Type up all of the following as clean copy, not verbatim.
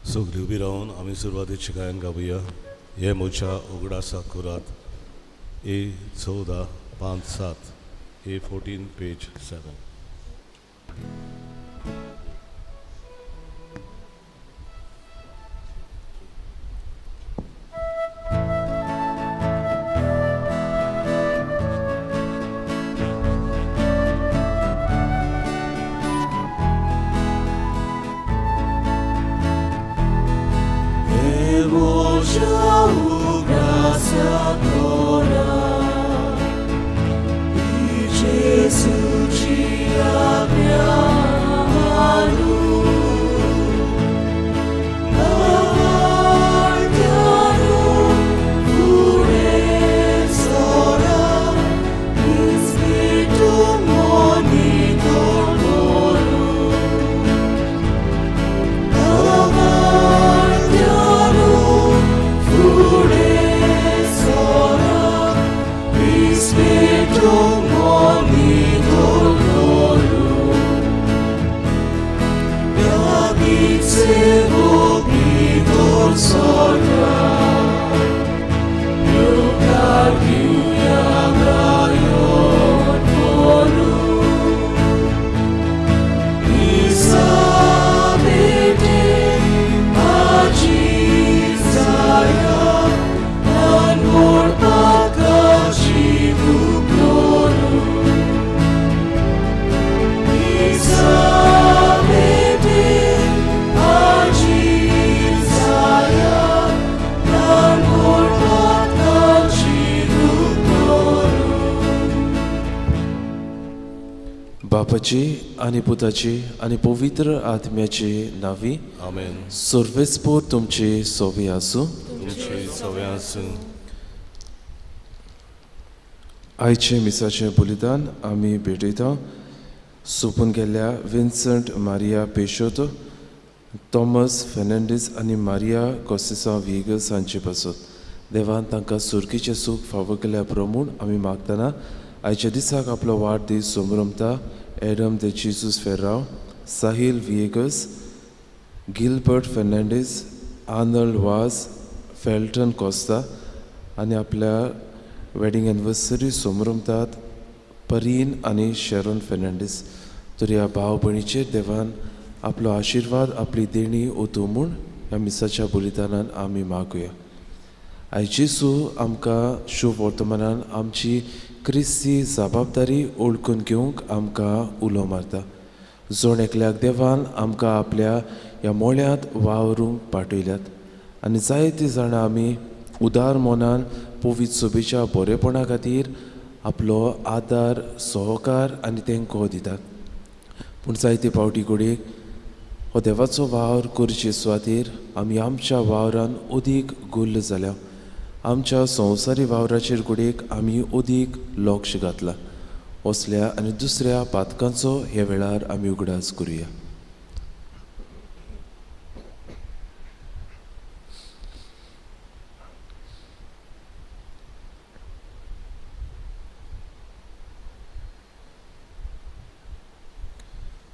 सगळी उबी रावन आमी सुरवातीचें गायन गावया. हे म्हज्या उगडासा कुरात ए 14 5 7 ए 14 पेज 7. बापाची आनी पुताची आनी पवित्र आत्म्याची नावी. आमेन. सर्वेस्पोर तुमची सोवी आसूं. तुमची सोवी आसूं. आयचें मिसाचें बलिदान आमी भेटयता सोंपून गेल्ल्या विन्संट मारिया पेशोतो, थॉमस फेर्नांडीस आनी मारिया कोसेसा व्हिएगस हांचे पासत. देवान तांकां सुर्कीचें सूख फावो केल्या प्रमाण आमी मागतना आयच्या दिसाक आपलो वाडदीस संभ्रमता Adam de Jesus Ferrao, Sahil Viegas, Gilbert Fernandes, Arnold Vaz, Felton Costa आनी आपल्या वेडिंग एनिवर्सरी संभ्रमतात परीन आनी शेरोन फेर्नांडीस. तर ह्या भाव भयणीचेर देवान आपलो आशिर्वाद आपली देणी ओतूं म्हूण ह्या मिसाच्या बलिदानान आमी मागुया. आयज जेजू आमकां शुभ वर्तमानान आमची क्रिस्ती जबाबदारी ओळखून घेवंक आमकां उलो मारता. जण एकल्याक देवान आमकां आपल्या ह्या मोळ्यांत वावरूंक पाठयल्यात आनी जायतीं जाणां आमी उदार मनान पवित्र सभेच्या बरेपणा खातीर आपलो आदार, सहकार आनी तेंको दितात. पूण जायते फावटी घडयेक हो देवाचो वावर करचे सुवातेर आमी आमच्या वावरान अदीक गुल्ल जाल्या. आमच्या संवसारी वावराचेर घडयेक आमी अदीक लक्ष घातलां. असल्या आनी दुसऱ्या पातकांचो ह्या वेळार आमी उगडास करुया.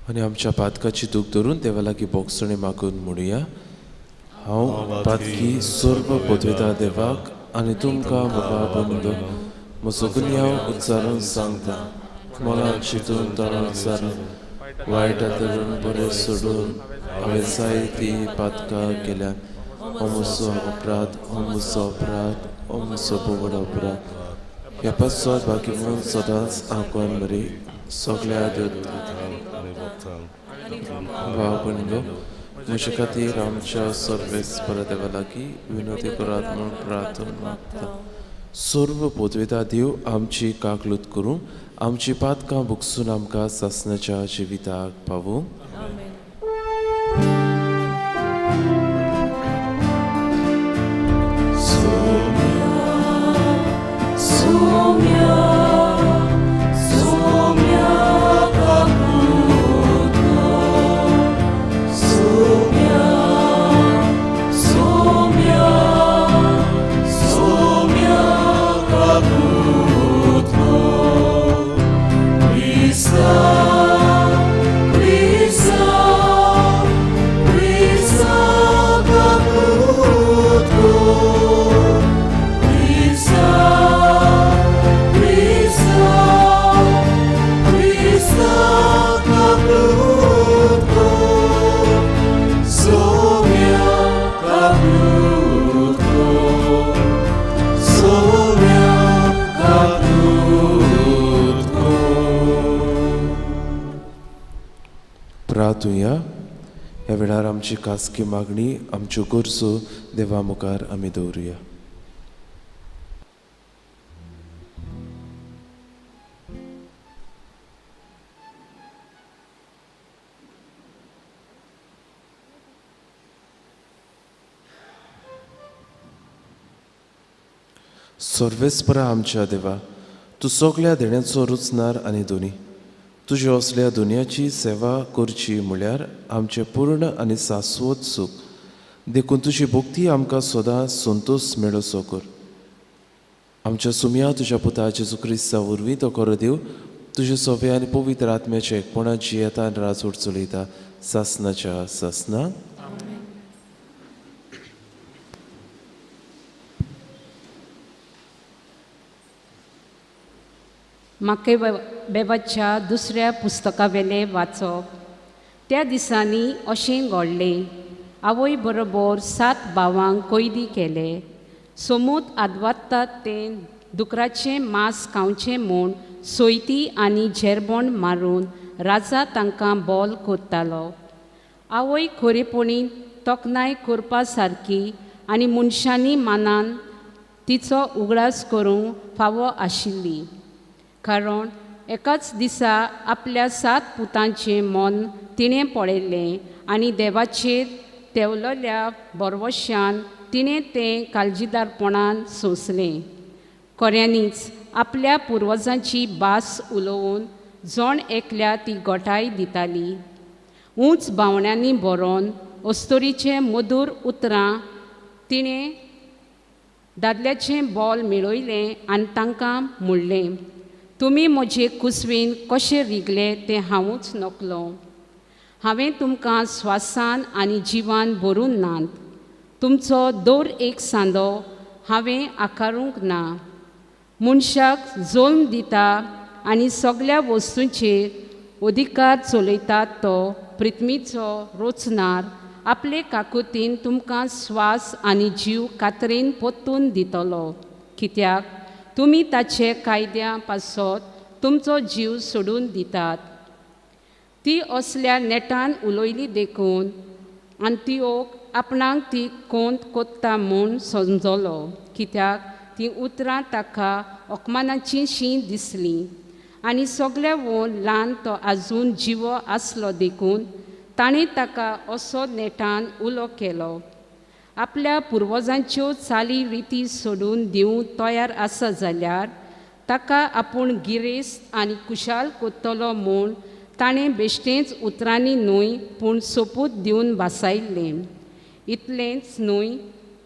आनी आमच्या पातकाची दूख धरून देवा लागीं बोगसणी मागून म्हणुया. हांव पातकी सर्व पदवेता देवाक आनी तुमकां बाबा बंदो म्हजो गुन्यांव उच्चारून सांगता. मनान चिंतून तोंडान उच्चारून वायट आदरून बरें सोडून हांवें जायतीं पातकां केल्या. हो म्हजो अपराध, हो म्हजो अपराध, हो म्हजो भोव व्हड अपराध. ह्या पासत बाकी म्हणून सदांच आंकवान मरी सगळ्या भाव बंदो म्हजे खातीर आमच्या सर्वेस्पर देवा लागीं विनवती करात म्हूण प्रार्थना मागता. सर्व पदवेता देव आमची काकलूत करूं, आमची पातकां भोगसून आमकां सासणाच्या जिविताक पावूं. Lisa, Lisa, Lisa. प्रातुया. ह्या वेळार आमची खासगी मागणी, आमच्यो गरजो देवा मुखार आमी दवरुया. सर्वेस्परा आमच्या देवा, तूं सगल्या देण्याचो रुचणार आनी दोनी तुज्या असल्या दुनियाची सेवा करची म्हळ्यार आमचें पूर्ण आनी शाश्वत सूख. देखून तुजी भक्ती आमकां सदां संतोश मेळसो कर. आमच्या सुमया तुज्या पुता जेजू क्रिस्ता वरवीं तो खरो देव तुजे सोवे आनी पवित्र आत्म्याच्या एकपणात जियेता आनी राजवट चलयता सासनाच्या सासना. माके बेबाच्या दुसऱ्या पुस्तकावेलें वाचप. त्या दिसांनी अशें घडलें, आवय बरोबर 7 भावांक कैदी केले. सोमूत आदवात्तात तें दुकराचें मांस खावचें म्हूण सोयती आनी झेरबोंड मारून राजा तांकां बोल कोत्तालो. आवय खरेपणी तोखणाय करपा सारकी आनी मनशांनी मानान तिचो उगडास करूंक फावो आशिल्ली, कारण एकाच दिसा आपल्या 7 पुतांचें मन तिणें पळयलें आनी देवाचेर तेवलेल्या भरवश्यान तिणें तें काळजीदारपणान सोंसलें. खऱ्यांनीच आपल्या पुर्वजांची भास उलोवन जण एकल्या ती गोठाय दिताली. उंच बावण्यांनी बरोवन अस्तोरीचें मधूर उतरां तिणें दादल्याचें बोल मेळयलें आनी तांकां म्हणलें, तुमी म्हजे कुसवेन कशें रिगले तें हांवूच नकलो. हांवें तुमकां स्वासान आनी जिवान भरून नात. तुमचो दर एक सांदो हांवें आकारूंक ना. मनशाक जल्म दिता आनी सगल्या वस्तूंचेर अधिकार चलयता तो पृथ्वीचो रोचणार आपले काकुतीन तुमकां स्वास आनी जीव कातरेन पोत्तून दितलो, कित्याक तुमी ताचे कायद्या पासत तुमचो जीव सोडून दितात. ती असल्या नेटान उलयली देखून आंतिओक आपणाक ती कोंत कोत्ता म्हूण समजलो, कित्याक ती उतरां ताका अपमानाची शी दिसली आनी सगल्या वोन ल्हान तो आजून जिवो आसलो देखून ताणें ताका असो नेटान उलो केलो. आपल्या पुर्वजांच्यो चाली रिती सोडून दिवंक तयार आसा जाल्यार ताका आपूण गिरेस्त आनी खुशाल कोत्तलो म्हूण ताणें बेश्टेंच उतरांनी न्हय पूण सोपूत दिवन भासायल्लें. इतलेंच न्हय,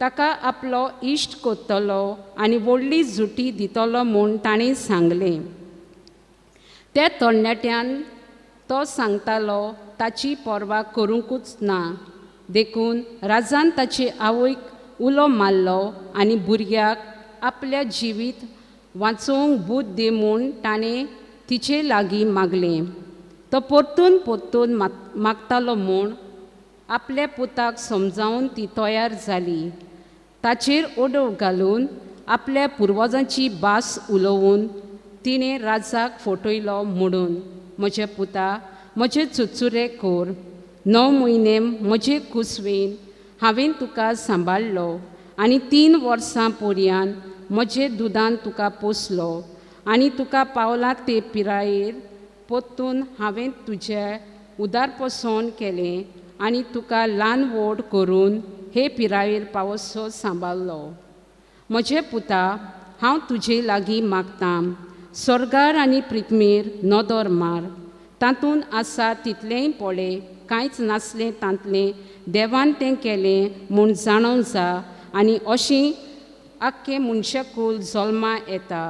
ताका आपलो इश्ट कोत्तलो आनी व्हडली जुटी दितलो म्हूण ताणें सांगलें. त्या तरणाट्यान तो सांगतालो ताची पर्वा करूंकूच ना, देखून राजान ताचे आवयक उलो मारलो आनी भुरग्याक आपल्या जिवीत वाचोवंक बूद दी म्हूण ताणें तिचे लागीं मागलें. तो परतून परतून मागतालो म्हूण आपल्या पुताक समजावन ती तयार जाली. ताचेर ओडव घालून आपल्या पुर्वजांची भास उलोवन तिणें राजाक फटयलो म्हणून, म्हजे पुता म्हजे चुचुरे कोर, 9 म्हयने म्हजे कुसवेन हांवें तुका सांबाळ्ळो आनी 3 वर्सां पर्यान म्हजे दुदान तुका पोसलो आनी तुका पावला ते पिरायेर पोत्तून हांवें तुजें उदारपसण केलें आनी तुका ल्हान व्हड करून हे पिरायेर पावसो सांबाळ्ळो. म्हजे पुता, हांव तुजे लागीं मागतां, स्वर्गार आनी पृथ्वीर नदर मार, तातूंत आसा तितलेंय पळय, कांयच नासलें तांतलें देवान तें केलें म्हूण जाणोवन जा आनी अशीं आख्खें मनशाकूल जल्मा येता.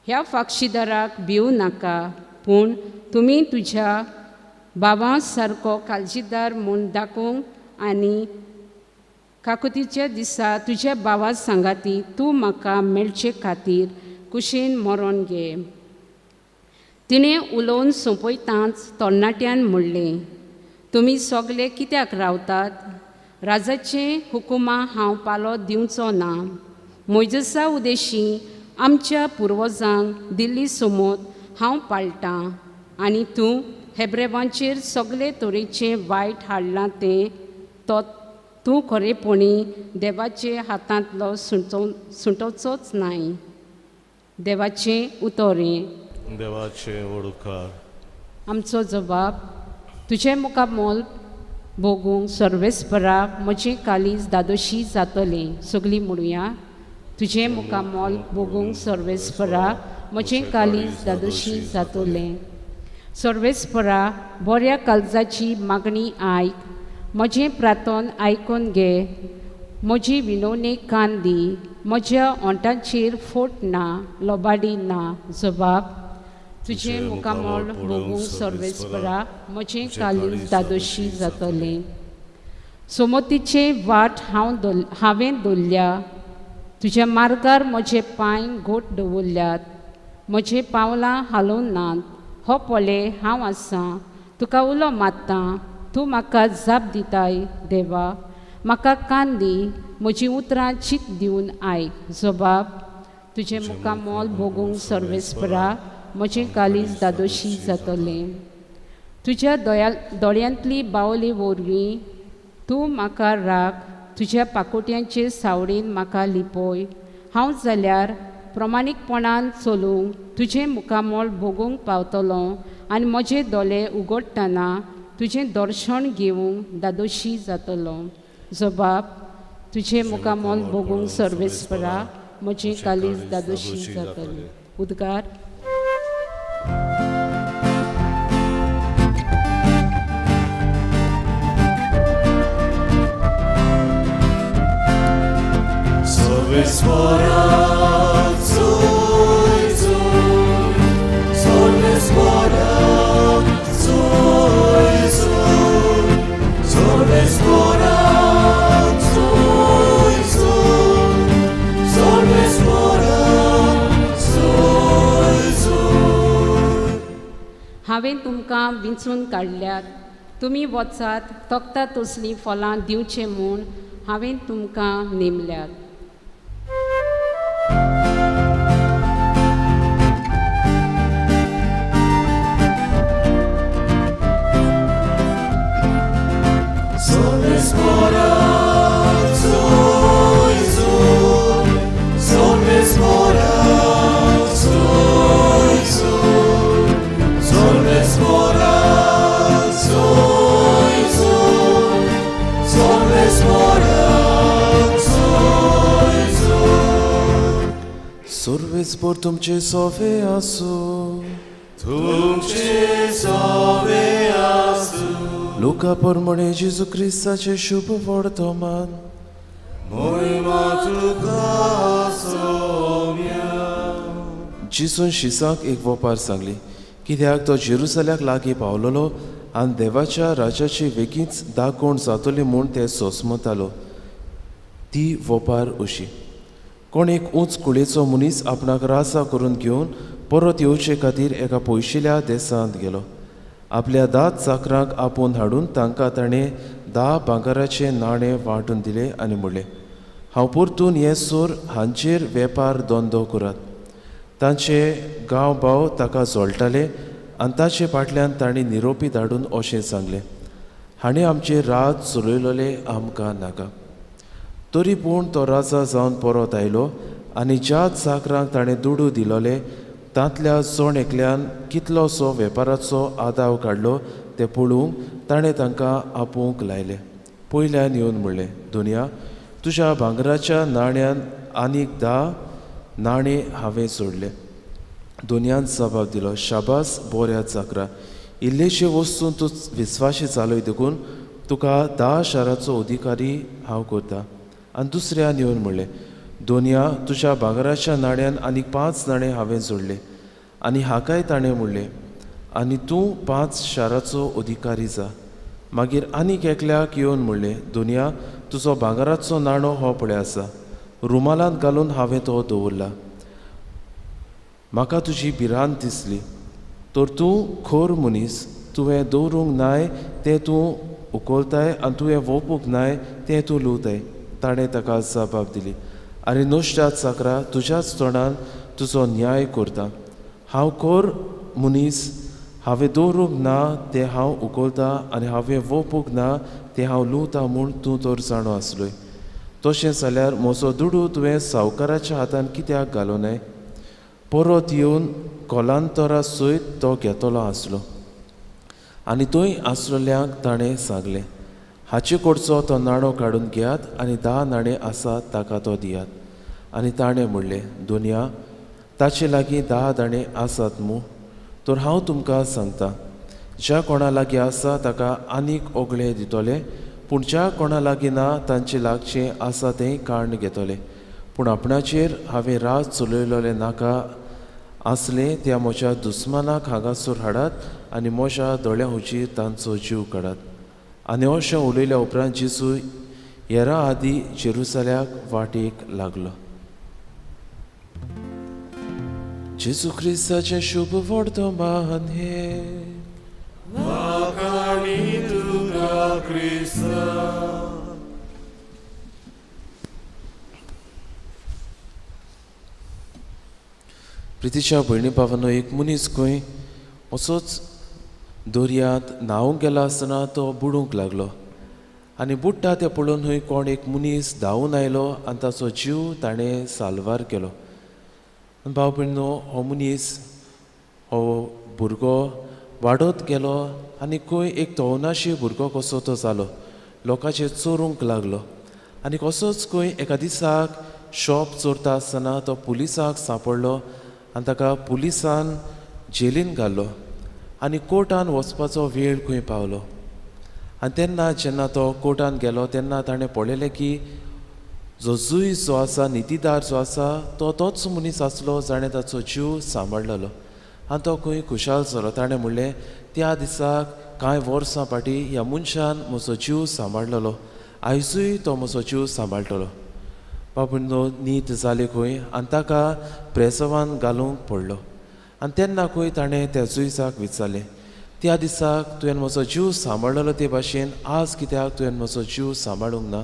ह्या फाक्षीदाराक भिवू नाका, पूण तुमी तुज्या बाबा सारको काळजीदार म्हूण दाखोवंक आनी काकुतीच्या दिसा तुज्या बाबा सांगाती तूं म्हाका मेळचे खातीर कुशीन मरोन घे. तिणें उलोवन सोंपयतांच तरणाट्यान म्हणलें, तुमी सगले कित्याक रावतात? राजाचे हुकुमा हांव पालो दिवचो ना. मोयजसा उदेशी आमच्या पुर्वजांक दिल्ली समत हांव पाळटां आनी तूं हेब्रेवांचेर सगळे तरेचें वायट हाडलां तें तो तूं खरेपणी देवाचे हातांतलो सुटोवचोच नाय. देवाचें उतर हें. देवाचें वडुकार. आमचो जबाब. तुजें मुखामोल भोगूंक सर्वेस्परा म्हजें काळीज दादोशी जातलें. सगळीं म्हणुया. तुजें मुखामोल भोगूंक सर्वेस्परा म्हजें काळीज दादोशी जातलें. सर्वेस्परा बऱ्या काळजाची मागणी आयक, म्हजें प्रार्थन आयकून घे, म्हजी विनवणेक कान दी, म्हज्या ओंठांचेर फोट ना, लोबाडी ना. जबाब. तुजें मुखामोल भोगूंक सर्वेस्परा म्हजें काळीज दादोशी जातलें. सोमतीचे वाट हांवें दवरल्या, तुज्या मार्गार म्हजे पांय घोट दवरल्यात, म्हजे पावलां हालोवंक नात. हो पळय हांव आसां, तुका उलो मारतां, तूं म्हाका जाप दिताय. देवा म्हाका कान दी, म्हजीं उतरां चीत दिवन आयक. जबाब. तुजें मुखामोल भोगूंक सर्वेस्परा म्हजें काळीज दादोशी जातलें. तुज्या दोळ्यांतली बावली वरवीं तूं म्हाका राख, तुज्या पाकोट्यांचे सावळीन म्हाका लिपय. हांव जाल्यार प्रमाणीकपणान चलूंक तुजें मुखामोल भोगूंक पावतलो आनी म्हजे दोळे उगडटना तुजें दर्शन घेवंक दादोशी जातलो. जबाब. तुजें मुखामोल भोगूंक सर्वेस्परा म्हजें काळीज दादोशी जातलें. उद्गार. सर्वेस्परा जोय जोय, सर्वेस्परा जोय जोय, सर्वेस्परा जोय जोय, सर्वेस्परा जोय जोय. हांवें तुमकां विंचून काडल्यात, तुमी वचात तकता तसलीं फलां दिवचें म्हूण हांवें तुमकां नेमल्यात. सर्वेस्परा जोय जोय, सर्वेस्परा जोय जोय, सर्वेस्परा जोय जोय, सर्वेस्परा जोय जोय. सर्वेस्पर तुमचे सोवे आसूं. तुमचे सोवे आसूं. लुका प्रमाणे जेजू क्रिस्ताचें शुभ वर्तमान. मोहिमा तुका सोम्या. जेजून शिसाक एक वोपार सांगली, कित्याक तो जेरुसल्याक लागीं पावलोलो आनी देवाच्या राजाची वेगींच दाखोवण जातली म्हूण ते सोसमतालो. ती वोपार अशी. कोण एक उंच कुळेचो मनीस आपणाक राजा करून घेवन परत येवचे खातीर एका पयशिल्या देसांत गेलो. आपल्या 10 चाकरांक आपोवन हाडून तांकां ताणें 10 भांगराचे नाणे वांटून दिले आनी म्हणलें, हांव परतून हे सोर हांचेर वेपार धंदो करात. तांचे गांव भाव ताका जोळटाले आनी ताचे फाटल्यान तांणी निरोपी धाडून अशें सांगलें, हाणें आमचेर राज चलयलोले आमकां नाका. तरी पूण तो राजा जावन परत आयलो आनी ज्या चाकरांक ताणें दुडू दिलोले तांतल्या जण एकल्यान कितलोसो वेपाराचो आदाव काडलो तें पळोवंक ताणें तांकां आपोवंक लायलें. पयल्यान येवन म्हणलें, दुनिया तुज्या भांगराच्या नाण्यान आनीक 10 नाणे हांवें सोडले. दुनियान जबाब दिलो, शाबास बऱ्या चाकरा, इल्लेशे वस्तून तूं विस्वाशी चालय देखून तुका 10 शाराचो अधिकारी हांव करता. आनी दुसऱ्यान येवन म्हणलें, दोनया तुज्या भांगराच्या नाण्यान आनीक 5 नाणे हांवें जोडले. आनी हाकाय ताणें म्हणलें, आनी तूं 5 शाराचो अधिकारी जा. मागीर आनीक एकल्याक येवन म्हणलें, दोनया तुजो भांगराचो नाणो हो पळय आसा, रुमालांत घालून हांवें तो दवरला. म्हाका तुजी भिरांत दिसली, तर तूं खोर मनीस, तुवें दवरूंक नाय तें तूं उखलताय आनी तुवें वोपूंक नाय तें तूं लुवताय. ताणें ताका जबाब दिली, आनी नुस्त्या चाकरा, तुज्याच तोंडान तुजो न्याय करता. हांव खोर मनीस, हांवें दवरूंक ना तें हांव उखलतां आनी हांवें वोपूंक ना तें हांव लुवतां म्हूण तूं तर जाणो आसलोय. तशें जाल्यार म्हजो दुडू तुवें सावकाराच्या हातान कित्याक घालो न्हय? परत येवन कोलांतरा सयत तो घेतलो आसलो. आनी थंय आसलेल्यांक ताणें सांगलें, हाचे कडचो तो नाणो काडून घेयात आनी 10 नाणे आसात ताका तो दियात. आनी ताणें म्हणलें, दोनया ताचे लागीं 10 दाणे आसात मू? तर हांव तुमकां सांगता, ज्या कोणा लागीं आसा ताका आनीक ओगळे दितले, पूण ज्या कोणा लागीं ना तांचे लागचें आसा तें काडून घेतले. पूण आपणाचेर हांवें राज चलयलोलें नाका आसलें त्या म्हज्या दुस्मानाक हांगासर हाडात आनी म्हज्या दोळ्यां हुजीर तांचो जीव काडात. आनी अशें उलयल्या उपरांत जेजू हेरां आदीं जेरुसल्याक वाटेक लागलो. जेजू क्रिस्ताचें शुभ वर्तमान हें. प्रितीच्या भयणी भावांनो, एक मनीस खंय असोच दर्यांत न्हावंक गेला आसतना तो बुडूंक लागलो आनी बुडटा तें पळोवन हय कोण एक मनीस धांवून आयलो आनी ताचो जीव ताणें साल्वार केलो. भाव भयणीनो, हो मनीस हो भुरगो वाडत गेलो आनी खंय एक तवनाशी भुरगो कसो तो जालो, लोकांचेर चोरूंक लागलो. आनी कसोच खंय एका दिसाक शॉप चोरता आसतना तो पुलिसाक सांपडलो आनी ताका पुलिसान जेलीन घालो आनी कोर्टान वचपाचो वेळ खंय पावलो. आनी तेन्ना जेन्ना तो कोर्टान गेलो तेन्ना ताणें पळयलें की जो जुईज जो आसा, नितीदार जो आसा, तो तोच मनीस आसलो जाणें ताचो जीव सांबाळलेलो. आनी तो खंय खुशाल जालो. ताणें म्हणलें, त्या दिसाक कांय वर्सां फाटीं ह्या मनशान म्हजो जीव सांबाळलेलो, आयजूय तो म्हजो जीव सांबाळटलो. बाबूनो नीत जाली खंय आनी ताका प्रेसवान घालूंक पडलो. आनी तेन्ना खंय ताणें त्या जुईजाक विचारलें, त्या दिसाक तुवें म्हजो जीव सांबाळलेलो ते भाशेन आज कित्याक तुवें म्हजो जीव सांबाळूंक ना?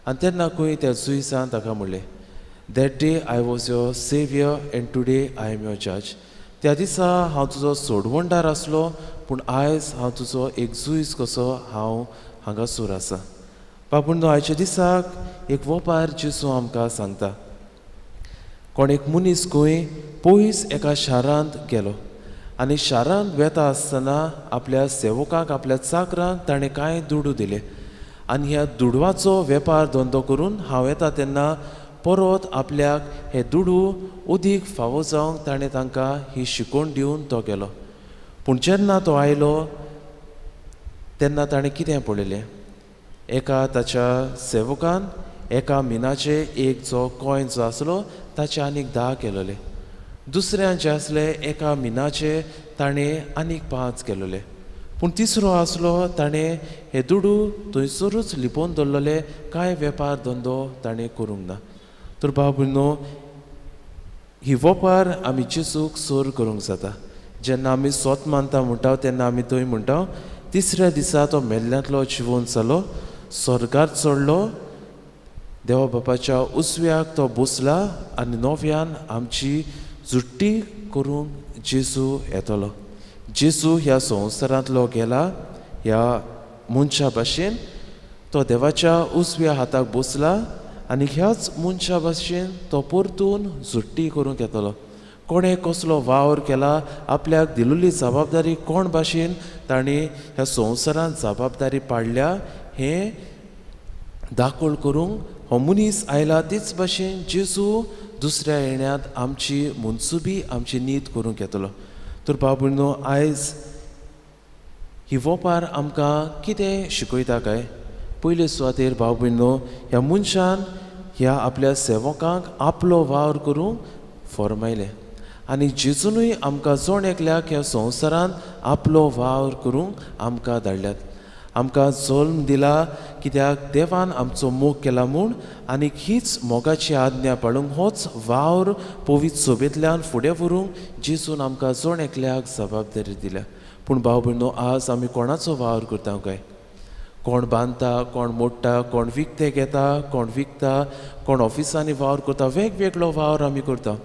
आनी तेन्ना खंय त्या जुईजान ताका म्हणलें, that day I was your saviour and today I am your जज. त्या दिसा हांव तुजो सोडवणदार आसलो, पूण आयज हांव तुजो एक जुईज कसो हांव हांगासर आसा. बापूण, आयच्या दिसाक एक वोपार जेजू आमकां सांगता. कोण एक मनीस खंय पयस एका शारांत गेलो आनी शारांत वेता आसतना आपल्या सेवकांक, आपल्या चाकरांक ताणें कांय दुडू दिले आनी ह्या दुडवाचो वेपार धंदो करून हांव येता तेन्ना परत आपल्याक हे दुडू अदीक फावो जावंक ताणें तांकां ही शिकवण दिवन तो गेलो. पूण जेन्ना तो आयलो तेन्ना ताणें कितें पळयलें, एका ताच्या सेवकान एका मिनाचे एक जो कॉयन जो आसलो ताचे आनीक 10 केलोले, दुसऱ्यान जे आसले एका मिनाचे ताणें आनीक 5 केलोले, पूण तिसरो आसलो ताणें हे दुडू थंयसरूच लिपोवन दवरलेले, कांय वेपार धंदो ताणें करूंक ना. तर भाव भयणीनो, ही वोपार आमी जेजूक सर करूंक जाता. जेन्ना आमी सोत मानता म्हणटा तेन्ना आमी थंय म्हणटा, तिसऱ्या दिसा तो मेल्ल्यांतलो जिवोन जालो, स्वर्गार चडलो, देवा बापाच्या उजव्याक तो बसला आनी नव्यान आमची जुट्टी करूंक जेजू येतलो. जेजू ह्या संवसारांतलो गेला ह्या मनशा भाशेन, तो देवाच्या उजव्या हाताक बसला आनी ह्याच मनशा भाशेन तो परतून जुट्टी करूंक येतलो. कोणें कसलो वावर केला, आपल्याक दिल्ली जबाबदारी कोण भाशेन ताणें ह्या संवसारांत जबाबदारी पाडल्या हें दाखोल करूंक हो मनीस आयला. तेच भाशेन जेजू दुसऱ्या येण्यांत आमची मनसुबी, आमची नीत करूंक येतलो. तर भाव भयणीनो, आयज ही वोपार आमकां कितें शिकयता काय? पयले सुवातेर भाव भयणीनो, ह्या मनशान ह्या आपल्या सेवकांक आपलो वावर करूंक फॉर्मायलें आनी जेजूनय आमकां जण एकल्याक ह्या संवसारांत आपलो वावर करूंक आमकां धाडल्यात. आमकां जल्म दिला कित्याक देवान आमचो मोग केला म्हूण, आनी हीच मोगाची आज्ञा पाळूंक, होच वावर पवित्र सोबेंतल्यान फुडें व्हरूंक जेजून आमकां जण एकल्याक जबाबदारी दिल्या. पूण भाव भयणीनो, आज आमी कोणाचो वावर करता काय? कोण बांदता, कोण मोडटा, कोण विकते घेता, कोण विकता, कोण ऑफिसांनी वावर करता, वेगवेगळो वावर आमी करता.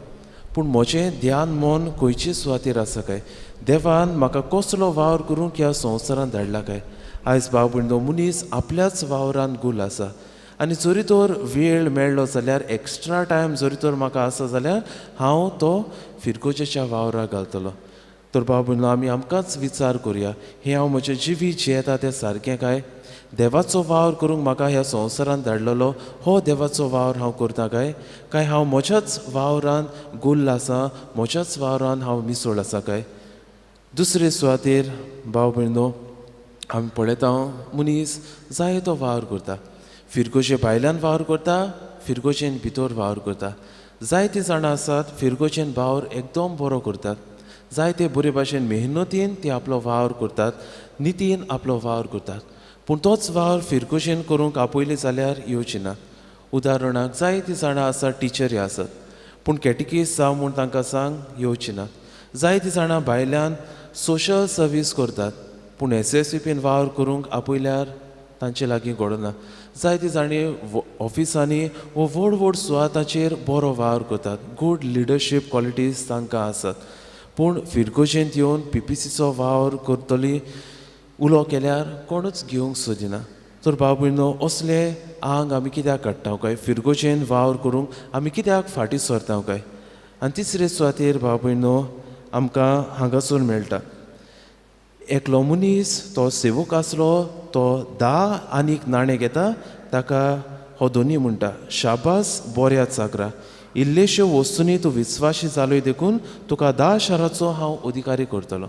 पूण म्हजें ध्यान मन खंयचे सुवातेर आसा काय? देवान म्हाका कसलो वावर करूंक ह्या संवसारान धाडला काय? आयज भाव भयणो मनीस आपल्याच वावरान गुल आसा आनी जरी तर वेळ मेळ्ळो जाल्यार एक्स्ट्रा टायम जरी तर म्हाका आसा जाल्यार हांव तो फिरगोजेच्या वावराक घालतलो. तर भाव भयणो आमी आमकांच विचार करुया, हें हांव म्हजें जिवीत जियेता तें सारकें काय? देवाचो वावर करूंक म्हाका ह्या संवसारान धाडलेलो हो देवाचो वावर हांव करता काय? काय हांव म्हज्याच वावरान गुल्ल आसा, म्हज्याच वावरान हांव मिसळ आसा काय? दुसरे सुवातेर भाव भयणो आमी पळयता मनीस जाय तो वावर करता, फिरगोजे भायल्यान वावर करता, फिरगोजेन भितर वावर करता. जायतीं जाणां आसात फिरगोजेन वावर एकदम बरो करतात, जायते बरे भाशेन मेहनतीन ती आपलो वावर करतात, नितीन आपलो वावर करतात, पूण तोच वावर फिरगोजेन करूंक आपयले जाल्यार येवची ना. उदाहरणाक जायतीं जाणां आसात टिचरी आसात, पूण कॅटिकीज जावं म्हूण तांकां सांग येवची ना. जायतीं जाणां भायल्यान सोशल सर्वीस करतात, पूण एसएसपीन वावर करूंक आपयल्यार तांचे लागीं घडना. जायतीं जाणी ऑफिसांनी वो व्हड व्हड सुवाताचेर बरो वावर करतात, गूड लिडरशीप क्वॉलिटीज तांकां आसात, पूण फिरगोजेंत येवन पीपीसीचो वावर करतली उलो केल्यार कोणूच घेवंक सोदिना. तर भाव भयणो असले आंग आमी कित्याक काडटा काय? फिरगोजेन वावर करूंक आमी कित्याक फाटीं सरता काय? आनी तिसरे सुवातेर भाव भयणो आमकां हांगासून मेळटा एकलो मनीस तो सेवक आसलो, तो 10 आनीक नाणें घेता, ताका हो दोनी म्हणटा, शाबास बऱ्या चाकरा, इल्लेश्यो वस्तूंनी तूं विस्वाशी जालोय देखून तुका 10 शाराचो हांव अधिकारी करतलो.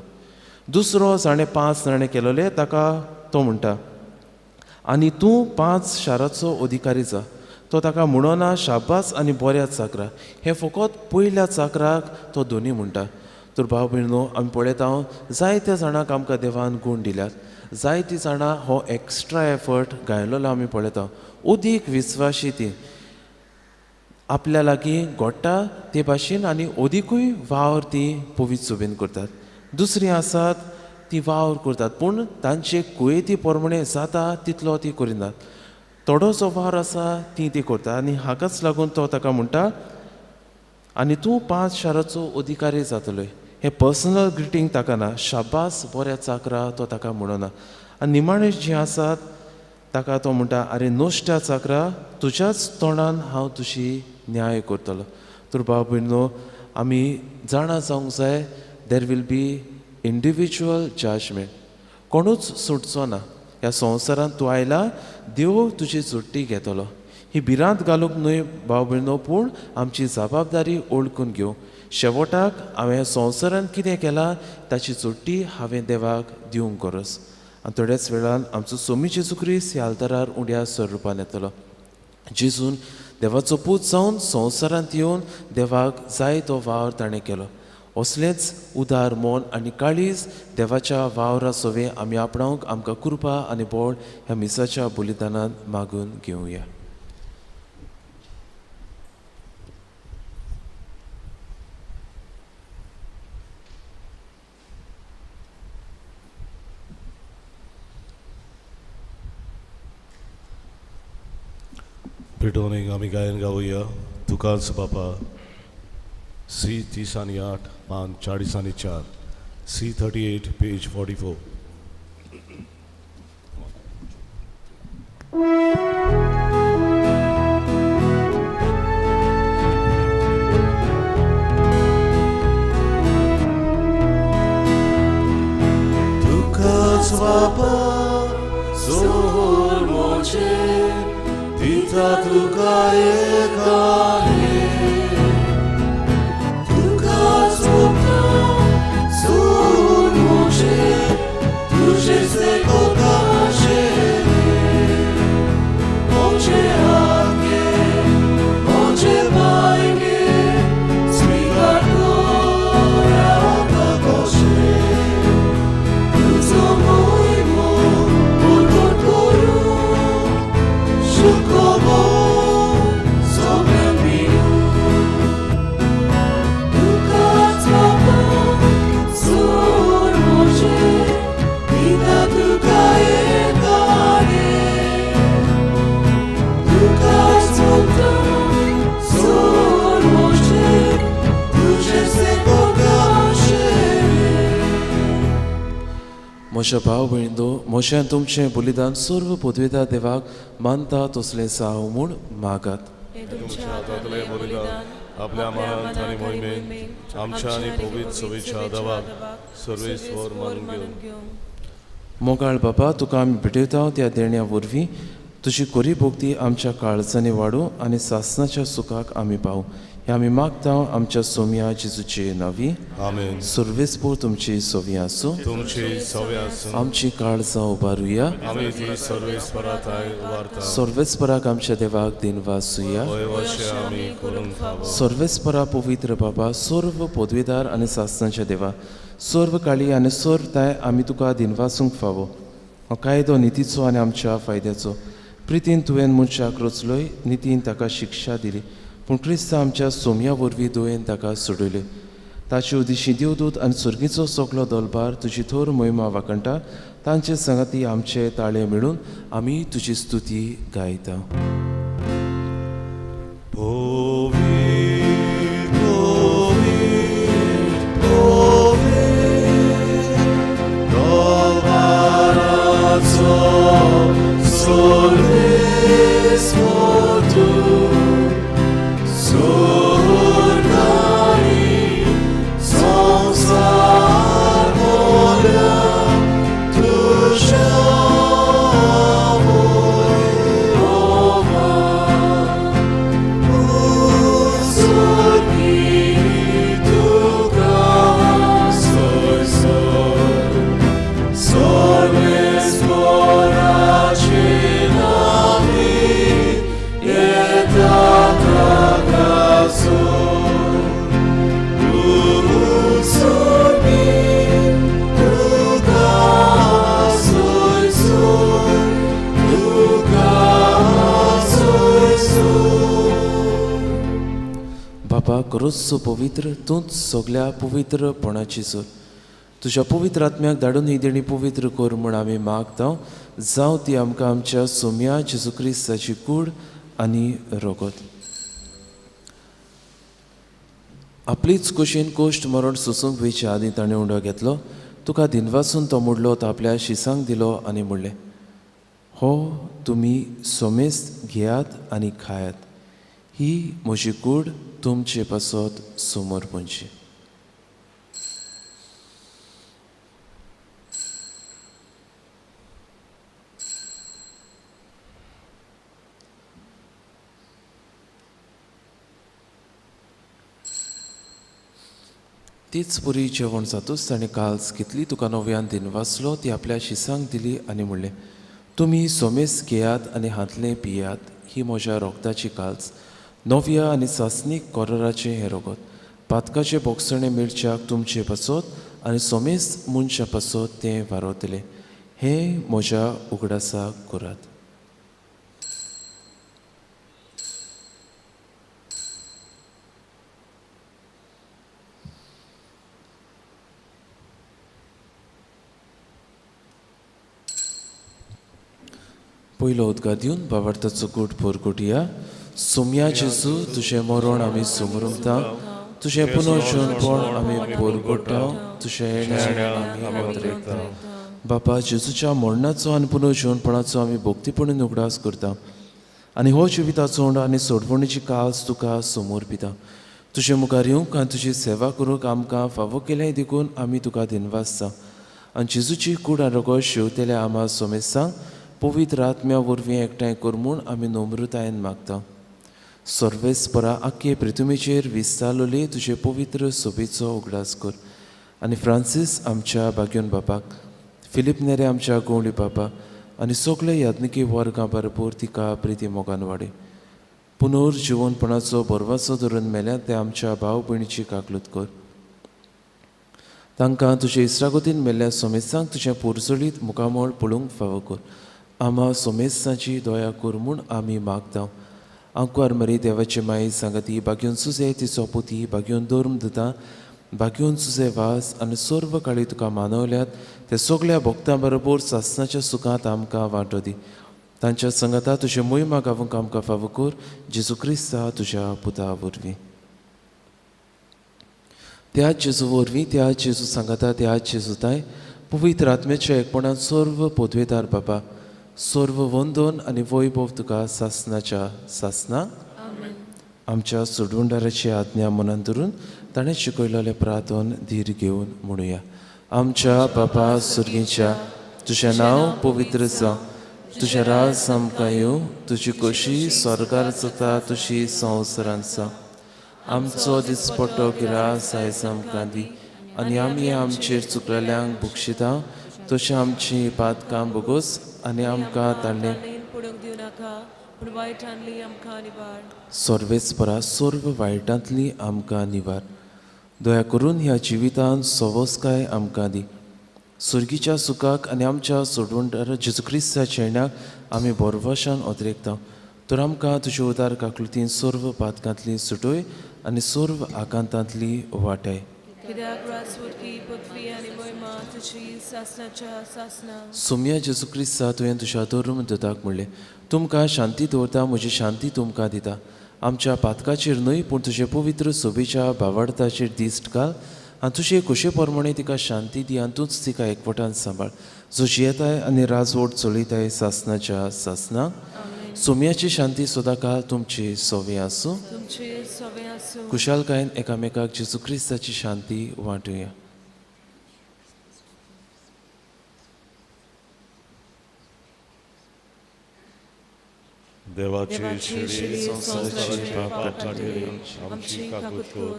दुसरो जाणें 5 नाणें केलोले ताका तो म्हणटा, आनी तूं 5 शाराचो अधिकारी जा. तो ताका म्हणना शाबास आनी बऱ्या चाकरा, हें फकत पयल्या चाकराक तो दोनी म्हणटा. तर भाव भयणो आमी पळयता जायत्या जाणांक आमकां देवान गूण दिल्यात, जायतीं जाणां हो एक्स्ट्रा एफर्ट घायलेलो आमी पळयता, अदीक विस्वाशी ती आपल्या लागीं घडटा ते भाशेन आनी अदिकूय वावर ती पवित्र सोबेन करतात. दुसरीं आसात ती वावर करतात पूण तांचे कुयेती प्रमाणे जाता तितलो ती करिनात, थोडो जो वावर आसा ती ती करता आनी हाकाच लागून तो ताका म्हणटा आनी तूं 5 शाराचो अधिकारी जातलोय. हें पर्सनल ग्रिटींग ताका ना, शाबास बऱ्या चाकरा तो ताका म्हणना. आनी निमाणें जीं आसात ताका तो म्हणटा, आरे नश्ट्या चाकरा, तुज्याच तोंडान हांव तुजी न्याय करतलो. तर भाव भयणो आमी जाणा जावंक जाय, there will be individual judgement, कोणूच सुटचो ना. ह्या संवसारांत तूं आयला, देव तुजी सुट्टी घेतलो. ही भिरांत घालूंक न्हय भाव भयणो, पूण आमची जबाबदारी ओळखून घेवंक. शेवटाक हांवें संवसारांत कितें केलां ताची सुट्टी हांवें देवाक दिवंक गरज. आनी थोड्याच वेळान आमचो सोमी जेजू क्रिस्त ह्या आल्तारार उण्या स्वरुपान येतलो. जेजून देवाचो पूत जावन संवसारांत येवन देवाक जाय तो वावर ताणें केलो. असलेंच उदार मन आनी काळीज देवाच्या वावरा सवें आमी आपणावंक आमकां कृपा आनी बळ ह्या मिसाच्या बलिदानांत मागून घेवया. पेटोवनीक आमी गायन गावया तुकाच बापा, सी 30 आनी 8 पान 40 आनी 4, सी 38 पेज 44. तुकाच बापा सोर मोचे दिता तुका एकाने, तुकाच बापा सोर मोचे तुझे से कोकाशेने, मोचे हातगे मोचे पायगे स्वीकार कोरा कोशे, तुझो मोहिमो उलगड करू शुकोबो म्हज्या भाव भयणींनो, म्हज्यान तुमचें बलिदान सर्व पदवेदार देवाक मानता तसलें साव म्हूण मागात. तुमच्या हातांतलें बलिदान आपल्या मानांत आनी मोहिमेन आमच्या आनी पवित्र सभेच्या देवाक सर्वेस्वर मानून घेवं. मोगाळ बाबा, तुका आमी भेटयता त्या देण्या वरवीं तुजी कोरी भोक्ती आमच्या काळजांनी वाडूं आनी सासणाच्या सुखाक आमी पावूं. हें आमी मागता आमच्या सोम्या जेजूचे नांवी. आमेन. सर्वेस्पर तुमची सवी आसूं. तुमची सवी आसूं. आमची काळजां उबारुया. आमी ती सर्वेस्परा थांय उबारता. सर्वेस्पराक आमच्या देवाक दिनवासुया. हय आमी करूंक फावो. सर्वेस्परा पवित्र बाबा, सर्व पदवेदार आनी सासणाच्या देवा, सर्व काळी आनी सर्व ताय आमी तुका दिनवासूंक फावो. हो कायदो नितीचो आनी आमच्या फायद्याचो. प्रितीन तुवें मनशाक रचलोय, नितीन ताका शिक्षा दिली, पूण क्रिस्त आमच्या सोम्या वरवीं दुयेन ताका सोडयले. ताचे उदिशी देवदूत आनी सर्गीचो सगलो दलबार तुजी थोर मोहिमा वाखणटा. तांचे संगाती आमचे ताळे मेळून आमी तुजी स्तुती गायता. करोत्सो पवित्र तूंच सगल्या पवित्रपणाची जोर. तुज्या पवित्र आत्म्याक धाडून ही देणी पवित्र कर म्हूण आमी मागता. जावं ती आमकां आमच्या सोम्या जेजू क्रिस्ताची कूड आनी रगत. आपलीच कुशीन कोश्ट मरण सोसूंक वयचे आदीं ताणें उंडो घेतलो, तुका दिनवासून तो मोडलो, तो आपल्या शिसांक दिलो आनी म्हणलें, हो तुमी सोमेस्त घेयात आनी खायात, ही म्हजी कूड तुमचे पासत समर्पणची. तीच पुरी जेवण जातूच ताणें काल्स घेतली, तुका नव्यान दिनवासलो, ती आपल्या शिसांक दिली आनी म्हणलें, तुमी सोमेस घेयात आनी हातलें पियात, ही म्हज्या रोगताची काल्स, नव्या आनी सासणीक कोराराचें हें रगत, पातकाचें बोगसणें मेळच्याक तुमचे पासत आनी सोमेस मनशा पासत तें वारवतलें. हें म्हज्या उगडासाक करात. पयलो उदका दिवन बाबार्थाचो गूट पोरगुटया. सोम्या जेजू, तुजें मरण आमी समरुमता, तुजें पुनर्जीवनपण आमी पोरगुटा, तुजें येणें आमी अंतरेकता. बापा, जेजूच्या मरणाचो आनी पुनर्जीवनपणाचो आमी भक्तीपणान उगडास करता आनी हो जिविताचो उंडो आनी सोडवणीची काल्स तुका समर्पिता. तुजे मुखार येवंक आनी तुजी सेवा करूंक आमकां फावो केलें देखून आमी तुका दिनवासता. आनी जेजूची कूड आनी रगत शेवतेल्या आमा सोमेसांक पवित्र आत्म्या वरवीं एकठांय कर म्हूण आमी नम्रतायेन मागता. सर्वेस्परा आख्खे पृथ्वीचेर विस्तारलेले तुजे पवित्र सोबेचो उगडास कर आनी फ्रांसीस आमच्या बाग्योन बापाक, फिलीप नेरे आमच्या गवळी बापा आनी सगळे याज्ञिकी वर्गां बरोबर तिका प्रिती मोगान वाडय. पुनर्जिवनपणाचो बरवाचो धरून मेल्या ते आमच्या भाव भयणीची काकलूत कर. तांकां तुजे इस्रागोतीन मेल्ल्या सोमेसांक तुजें पोरजळीत मुखामळ पळोवंक फावो कर. आमा सोमेसाची दया कर म्हूण आमी मागता. आंकवार मरी देवाची माई सांगाती, बागयोन सुजे तिचो पुती, बागयोन धर्म दिता, बागयोन सुजे वास आनी सर्व काळी तुका मानवल्यात ते सगल्या भक्तां बरोबर सासणाच्या सुखांत आमकां वांटो दी. तांच्या संगाता तुजे मोहिमा गावूंक आमकां फावो कर, जेजू क्रिस्ता तुज्या पुता वरवीं. त्या जेजू वरवीं, त्या जेजू सांगाता, त्या जेजू ताय पवित्र आत्म्याच्या एकपणान सर्व पदवेदार बाबा सर्व वंदन आनी वैभव तुका सासनाच्या सासना. आमच्या सोडवणदाराची आज्ञा मनान धरून ताणें शिकयलेलें प्रार्थन धीर घेवन म्हणुया. आमच्या बापा सुर्गीच्या, तुजें नांव पवित्र जावं, तुजें राज आमकां येवं, तुजी खोशी स्वर्गार जाता तशी संवसारांत जावं. आमचो दिसपट्टो गिरास आयज आमकां दी आनी आमी आमचेर चुकलेल्यांक बक्षिता तशें आमची पातकां भोगोस आनी आमकां ताणें सर्वेस्परा सर्व वायटांतली आमकां निवार. दया करून ह्या जिवितांत सवसकाय आमकां दी. सुर्गीच्या सुखाक आनी आमच्या सोडवणदार जेजू क्रिस्ताच्या येण्याक आमी बरवशान अद्रेकता. तर आमकां तुज्या उदार काकलुतीन सर्व पातकांतली सुटोय आनी सर्व आकांतांतली वाटाय. सोम्या जेजू क्रिस्ता तुवें तुज्या धर्म दताक म्हणलें, तुमकां शांती दवरता, म्हजी शांती तुमकां दिता. आमच्या पातकाचेर न्हय पूण तुजे पवित्र सोबेच्या भावार्थाचेर दिश्ट घाल आनी तुजे खोशे प्रमाणे तिका शांती दी आनी तूंच तिका एकवटान सांबाळ, जो जियेताय आनी राजवट चलयताय सासनाच्या सासना. सोम्याची शांती सदांकाळ तुमची सोवे आसूं. खुशालकायेन एकामेकाक जेजू क्रिस्ताची शांती वांटुया. देवाची शेळी संवसाराचे पाप काडटली आमची काकूत कर.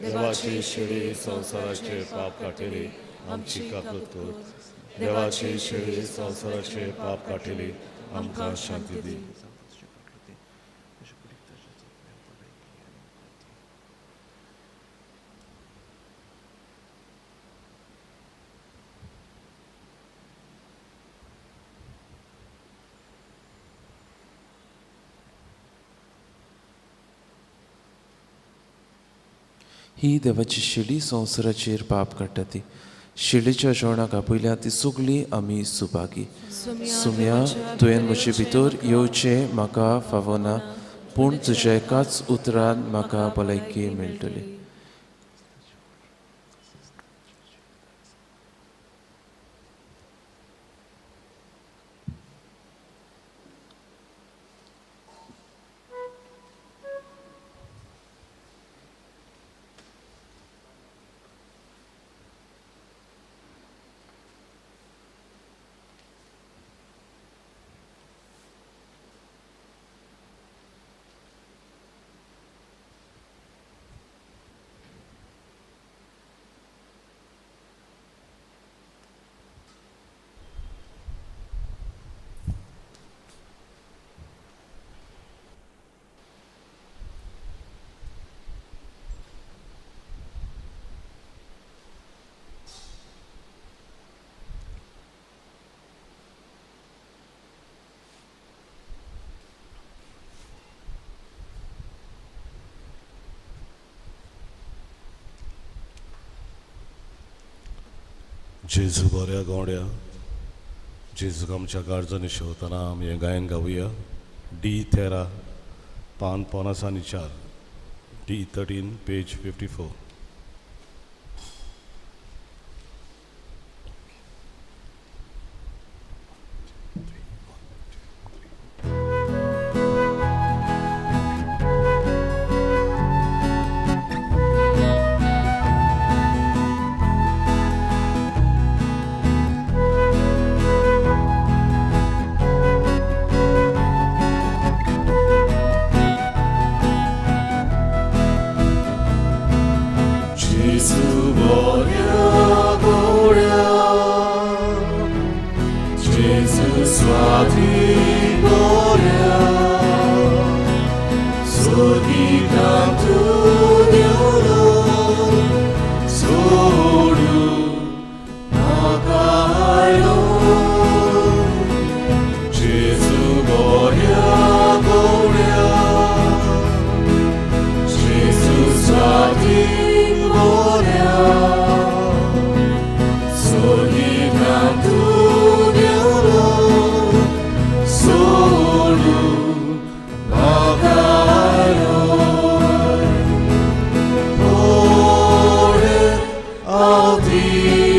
देवाची शेळी संवसाराचे पाप काडटली आमची काकूत कर. देवाची शेळी संवसाराचे पाप काडटली आमकां शांती दी. ही देवाची शेळी संवसाराचेर पाप काडटा ती शेळीच्या जेवणाक आपयल्या ती सगळी आमी सुभागी. सुम्या तुवें म्हजे भितर येवचें म्हाका फावना, पूण तुज्या एकाच उतरान म्हाका भलायकी मेळटली. जेजू बऱ्या गोंड्या, जेजूक आमच्या काळजांनी शेवतना आमी हें गायन गावया. डी 13 पान 54, डी 13 पेज 54.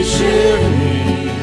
Shiri.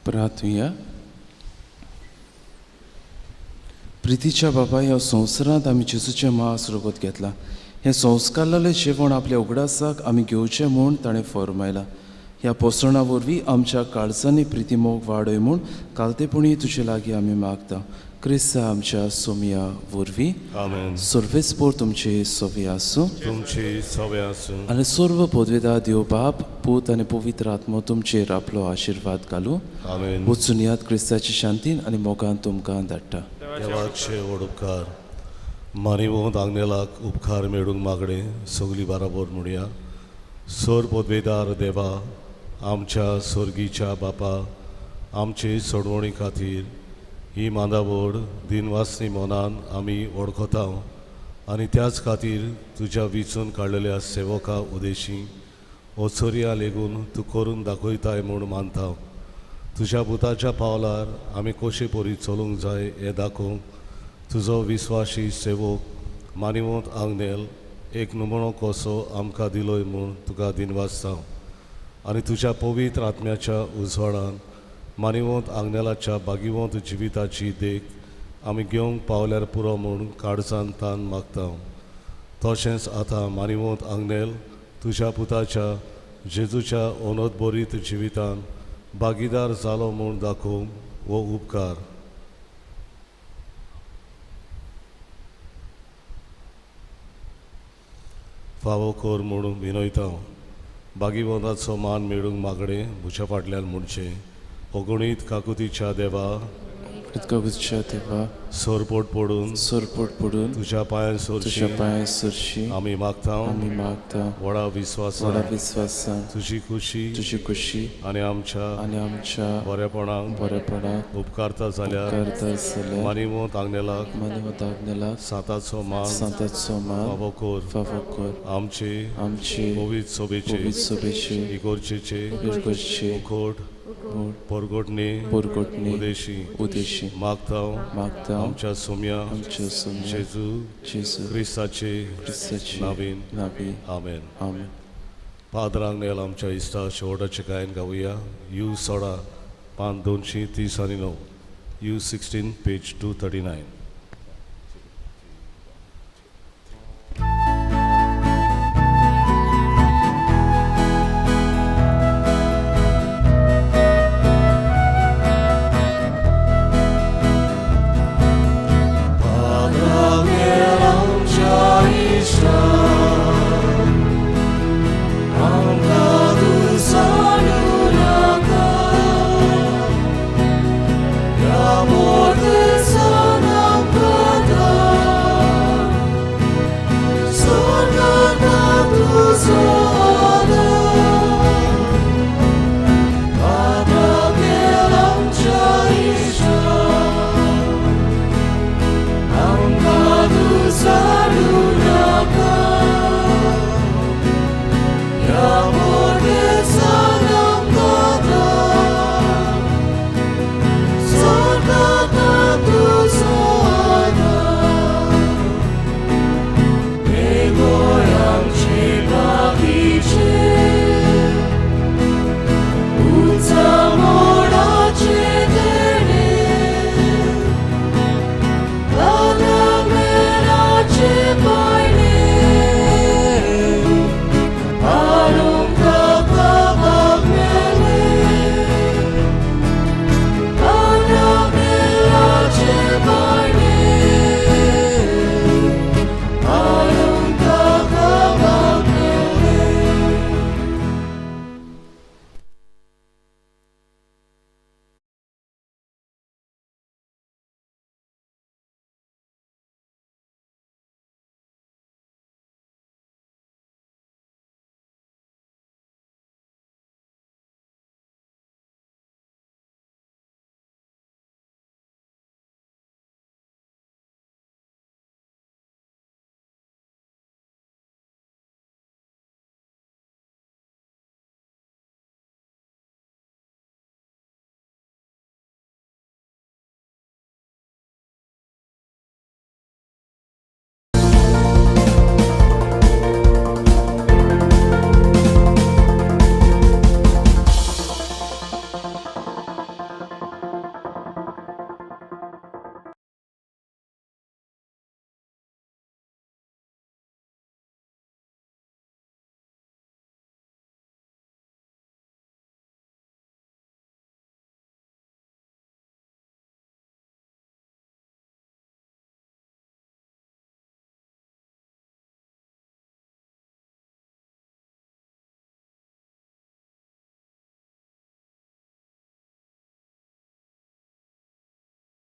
प्रार्थुया. प्रितीच्या बाबा, ह्या संवसारांत आमी जेजूचें मांस रगत घेतलां. हें संस्कारलेलें जेवण आपल्या उगडासाक आमी घेवचें म्हूण ताणें फर्मायलां. ह्या पोसणा वरवीं आमच्या काळजांनी प्रितीमोग वाडय म्हूण कालतेपणी तुजे लागीं आमी मागता. क्रिस्ता आमच्या सोमया वरवीं. आमेन. सर्वेस्पोर तुमचे सवे आसूं. तुमचे सवे आसूं. आनी सर्व पदवेदा देव बाप, पूत आनी पवित्र आत्मो तुमचेर आपलो आशिर्वाद घालूं. आमेन. वचून याद क्रिस्ताची शांतीन आनी मोगान तुमकां धाडटा. देवाचे व्हड उपकार. मारिवंत आंगनेलाक उपकार मेळूंक मागणें सगळीं बाराबोर म्हणया. सोर पदवेदार देवा, आमच्या सोर्गीच्या बापा, आमचे सोडवणी खातीर ही मांदावड दिनवासनी मनान आमी वळखता आनी त्याच खातीर तुज्या विचून काडलेल्या सेवका उदेशी ओचोरया लेगून तूं करून दाखयताय म्हूण मानता. तुज्या पुताच्या पावलार आमी कशे परी चलूंक जाय हें दाखोवंक तुजो विस्वाशी सेवक मानिवंत आंगनेल एक नमुनो कसो आमकां दिलोय म्हूण तुका दिनवासता. आनी तुज्या पवित्र आत्म्याच्या उजवाडान मानिवंत आंगनेलाच्या भागिवंत जिविताची देख आमी घेवंक पावल्यार पुरो म्हूण काळजान तान मागता. तशेंच आतां मानिवंत आंगनेल तुज्या पुताच्या जेजूच्या अनोदबरीत जिवितान भागीदार जालो म्हूण दाखोवंक हो उपकार फावो कर म्हूण विनयता. भागिवंताचो मान मेळूंक मागणें म्हज्या फाटल्यान म्हणचें. अगणीत काकुतीच्या देवा, काकुतीच्या देवा, सरपोट पडून, सरपोट पडून तुज्या पांयां सरशी, तुज्या पांयां सरशी आमी मागता, आमी मागता व्हडा विस्वासान, व्हडा विस्वासान तुजी खुशी, तुजी खुशी आनी आमच्या, आनी आमच्या बरेपणाक, बरेपणाक उपकारता जाल्यार, उपकारता जाल्यार मानिवंत आंगनेलाक, मानिवंत आंगनेलाक सांताचो मान, सांताचो मान फावो कर, फावो कर. आमचे, आमचे पवित्र सभेचे, पवित्र सभेचे, इगोर्जेचे, इगोर्जेचे मुखोट परगोटणी, परगोटणी उदेशी, उदेशी मागता, मागता आमच्या सोम्या, आमच्या सोम्या जेजू जेजू क्रिस्ताचे, क्रिस्ताचे नावीन. नावीन. आमेन. आमेन. पाद्रांक नेल आमच्या इश्टा शेवटाचें गायन गावया. You 16 पान 239, U 16 page 239.